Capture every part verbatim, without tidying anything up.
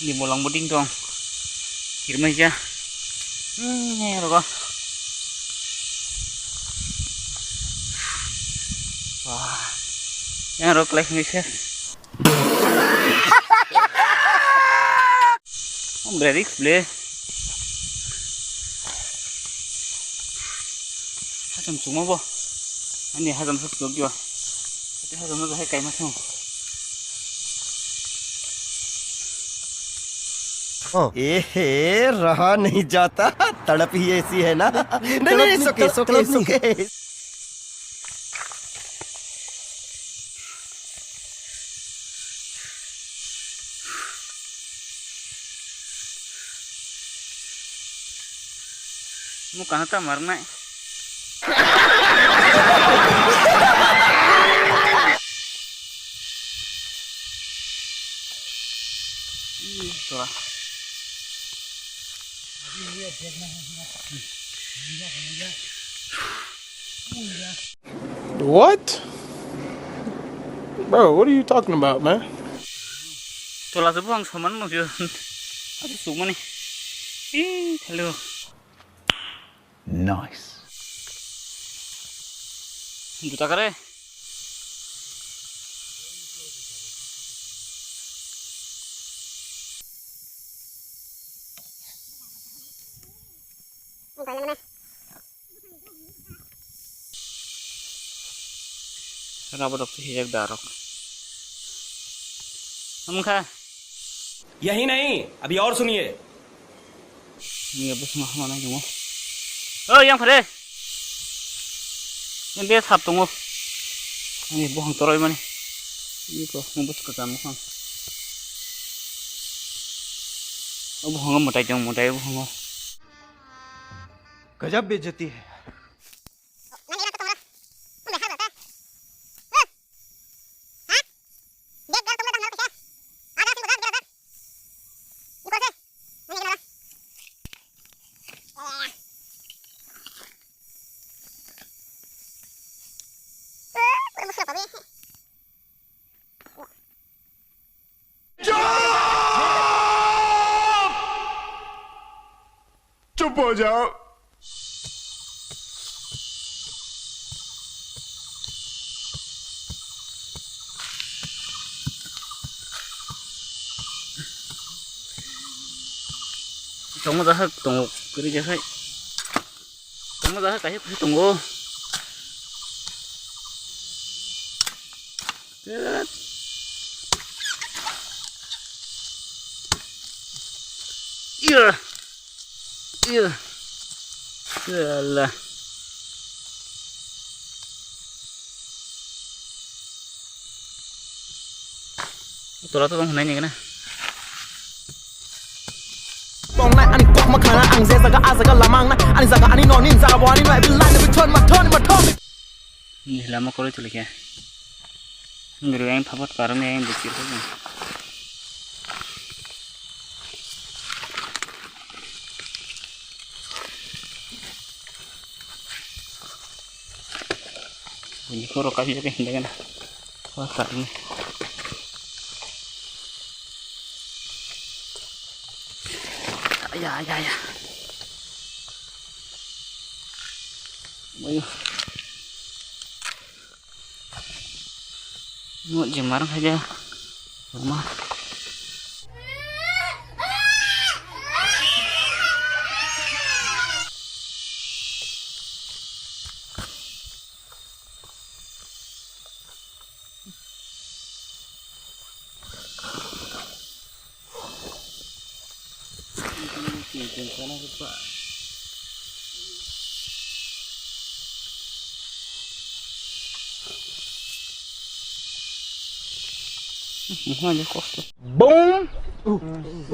Ni bolong bo ding tong. Kirmai ja. Hmm, ni rogo. Wah. Yang rok lek ni se. Om bre risk ble. Hacham chungma bo. Ani hacham suk chuk yo. Ati hacham no hai kaima thung. Oh. ए हे, रहा नहीं जाता, तड़प ही ऐसी है ना। नहीं, नहीं, नहीं, नहीं, सुके, तड़प, सुके, तड़प नहीं। सुके। Mo kaham ta marnai. Ih, tora. What? Bro, what are you talking about, man? Tola se buphang soman no sio. Ati sukmani. Ih, hello. Nice. Juta kare. Rabo rok hijak da rok. Amkha. यही नहीं, अभी और सुनिए। Ni bo sma hama nai tongo. O yang phare. Ni be sap tongo. Ani bo hang toroi mani. Ni ko mo bus ka kam khang. O bo hang mo tai jong mo tai bo hang. गजब बेइज्जती है। चुप हो जाओ। Tongo jahak tongo, kwrwi jahai. Tongo jahai kaisa kaisa tongo. Iya. Iya. Yalah. Tola to tong hwnai ni gana. Tongnai ani kok ma khana ang je jaga a jaga lamang na ani jaga ani noni jaga bo ani nai bilai ni bithon ma thon ma thon. Ni lama koroi tuli khe. Ngri ang phapat karang ni ang dikir khe. Ini koro kasi jaga hindi kana. Wah, tak ini. Ya, ya, ya. Ayo. Mo jemar khaja. Ma. Boom!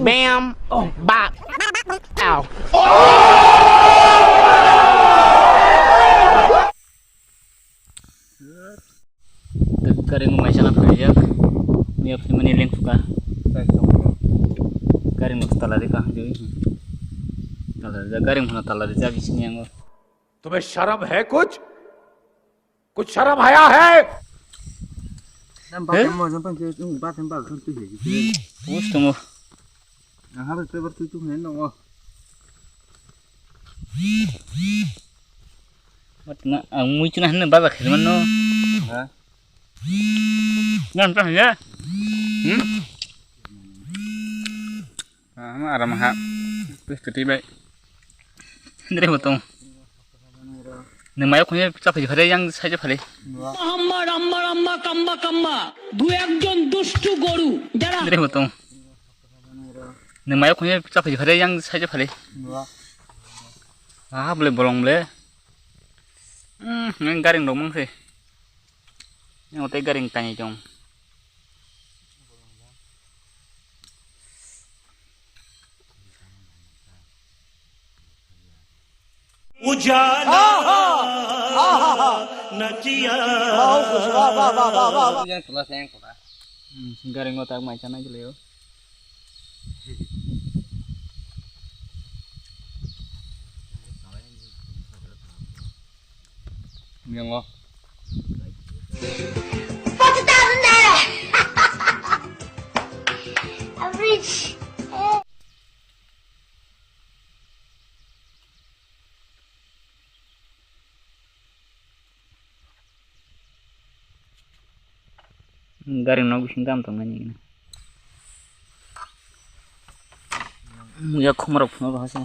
Bam! Bap! Ow! Gari no maisa na phaijak. Ni apni mani lengkhuka. Gari no tala rika. Tala rika. Gari no tala rika bisini ango. तुम्हें शर्म है कुछ? कुछ शर्म हया है? Nam Eh? Bathroom mo jong tong ke, um, bathroom ba khon tu he. Us tongo. Aha, bai paper twi twi hwnwi nongo. Mat na, ang mui chuna hwnwi baja khaimano. Ha? Nang ta ya? Hmm? Ah, ma aram ha. Pis twi bai. Hindre mo tong. Nwng mayo khunye cha phai phare yang sai cha phale. আম্মা রাম্মা রাম্মা কাম্মা কাম্মা, দু একজন দুষ্টু গরু যারা Hindre mo tong. Nwng mayo khunye cha phai phare yang sai cha phale. Ah, bole bolong bole. Hmm, nwng garing rok mang se. Nwng tei garing tani jong. Ujala na kiya. Yang tula, yang tula. Hmm, garing otak mai chana gileo. Yang o. Average. Gari nok bising dam tong nani. Muya khumrok phunuk roha se.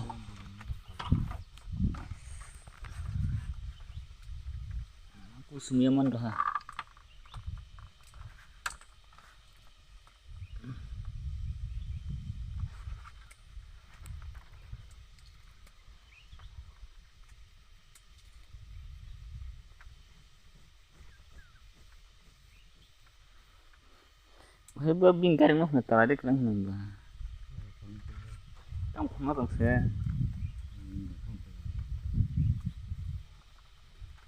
Kusum ya man roha. Hei, bo bini gari no hwnwi tala de kwlwng hwnwi ba. Tamo khuma tong se.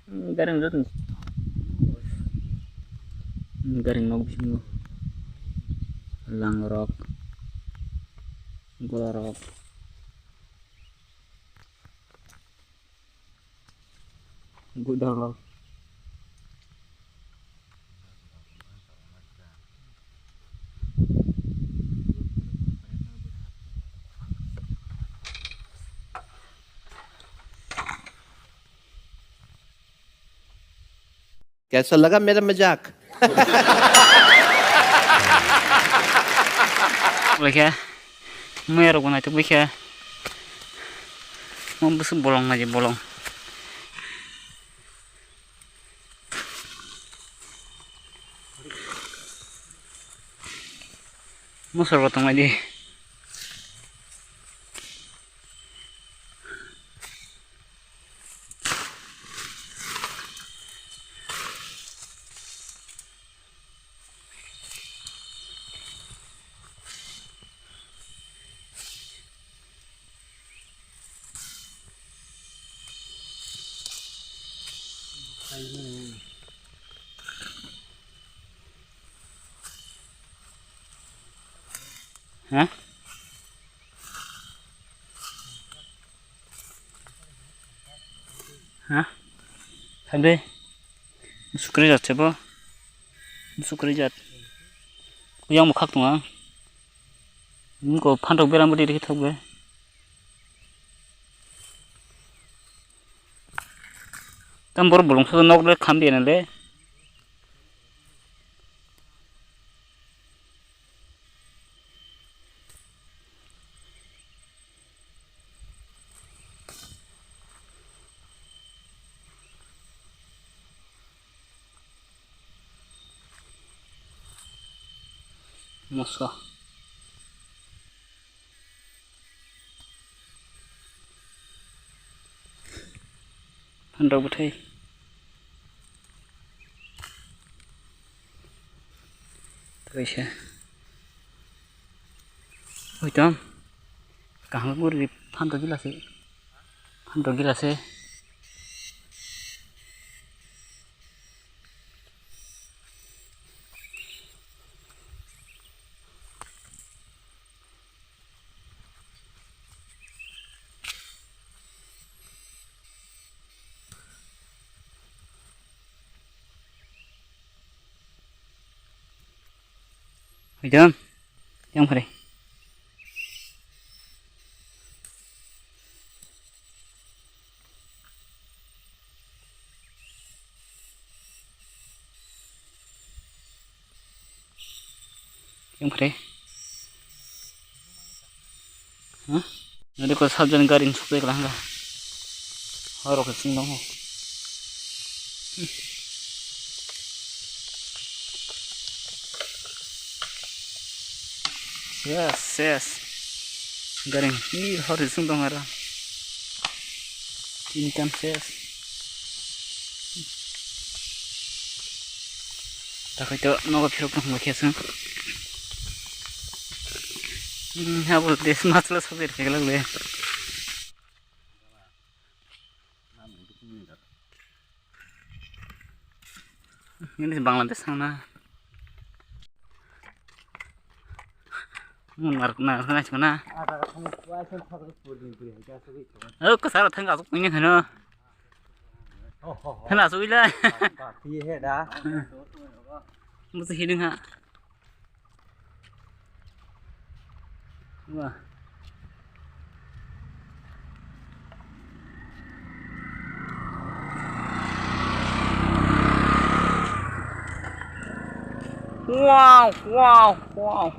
Hmm, gari no joto ni. Hmm, gari nok bisingo lang rok, gola rok. Budal lo. कैसा लगा मेरा मजाक? Lekha. Maya rok bo naithok bai kha. Mo bwswk bolong nai je bolong. Mosor bo tong nai di. Ha? Ha? Thangde. Sukri jat se bo. Sukri jat. Yang bo khak tongo. Ko phantok beram bo diri thok be. Tam bor bolong sa nok le kham de na le. Moso. Phantok bwthai. Kaisa. Oi tong. Kaham guri phantok gila se. Phantok gila se. Hoi jam, yang phare. Tongkre. Huh? Nadi ko sabjan gari sukle kala hanga. Horo ke sing dong. Yes, yes. Gari ni hori sing dong ara. Income ses. Takai to nogo phirok tong khe sung. Hmm, abo des masla sabir khe glak le. Ini Bangladesh sana. Mun nar nar na chuna. Oh, kasar thang asuk punya khano. Thang asuk ila. Musu hiding ha. Wah. Wow, wow, wow.